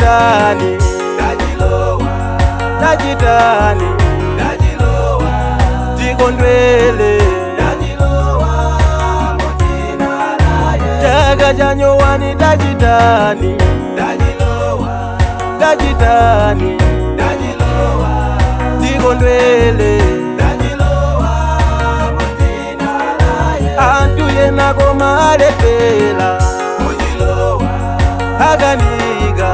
Tachitani, tachitani, tikondwele. Chaka cha nyowani tachitani, tachitani, tikondwele. Anthu ena koma alephera, akanika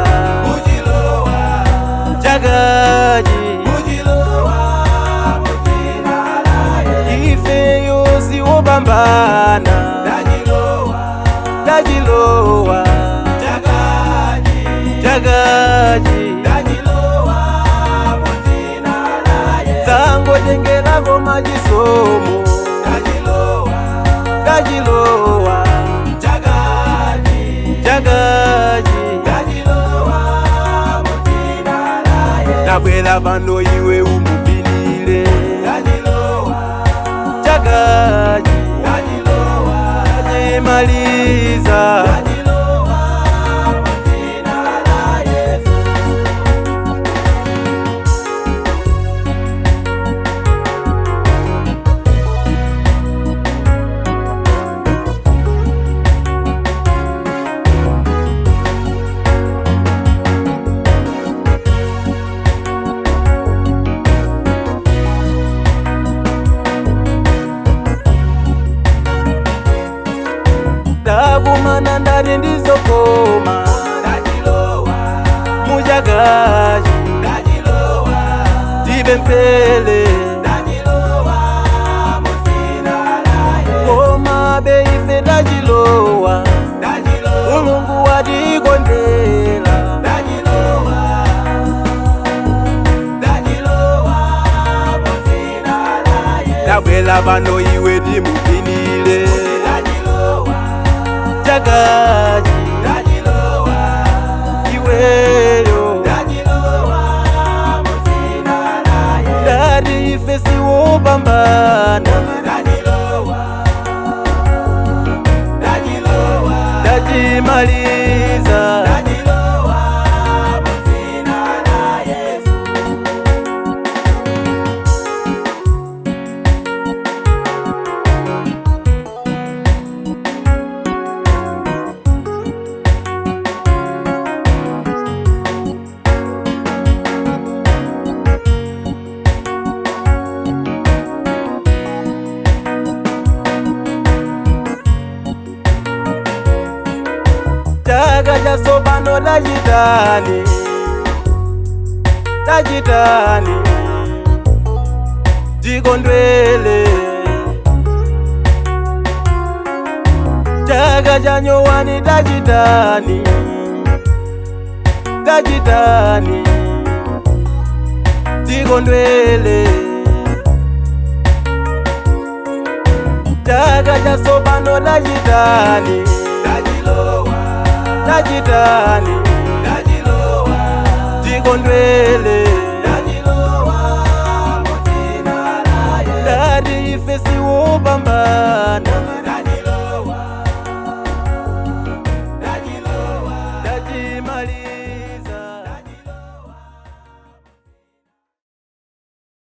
chakachi. Ifeyo siwopambana, tachilowa chakachi. Zangotengerako machisomo, tachilowa chakachi. Tabwera pano iwe umupinire chakachi, tachimaliza. Takumana ndati ndizokoma muchakachi, tipemphere koma beife tachilowa. Mulungu watikondera, tabwera pano iwe timupinire chakachi, iweyo ndati ife siwopambana, tachimaliza. Chaka cha tsopano tachitani, tachitani, tikondwele. Chaka cha nyowani tachitani, tachitani, tikondwele. Chaka cha tsopano tachitani, tachitani, tikondwele.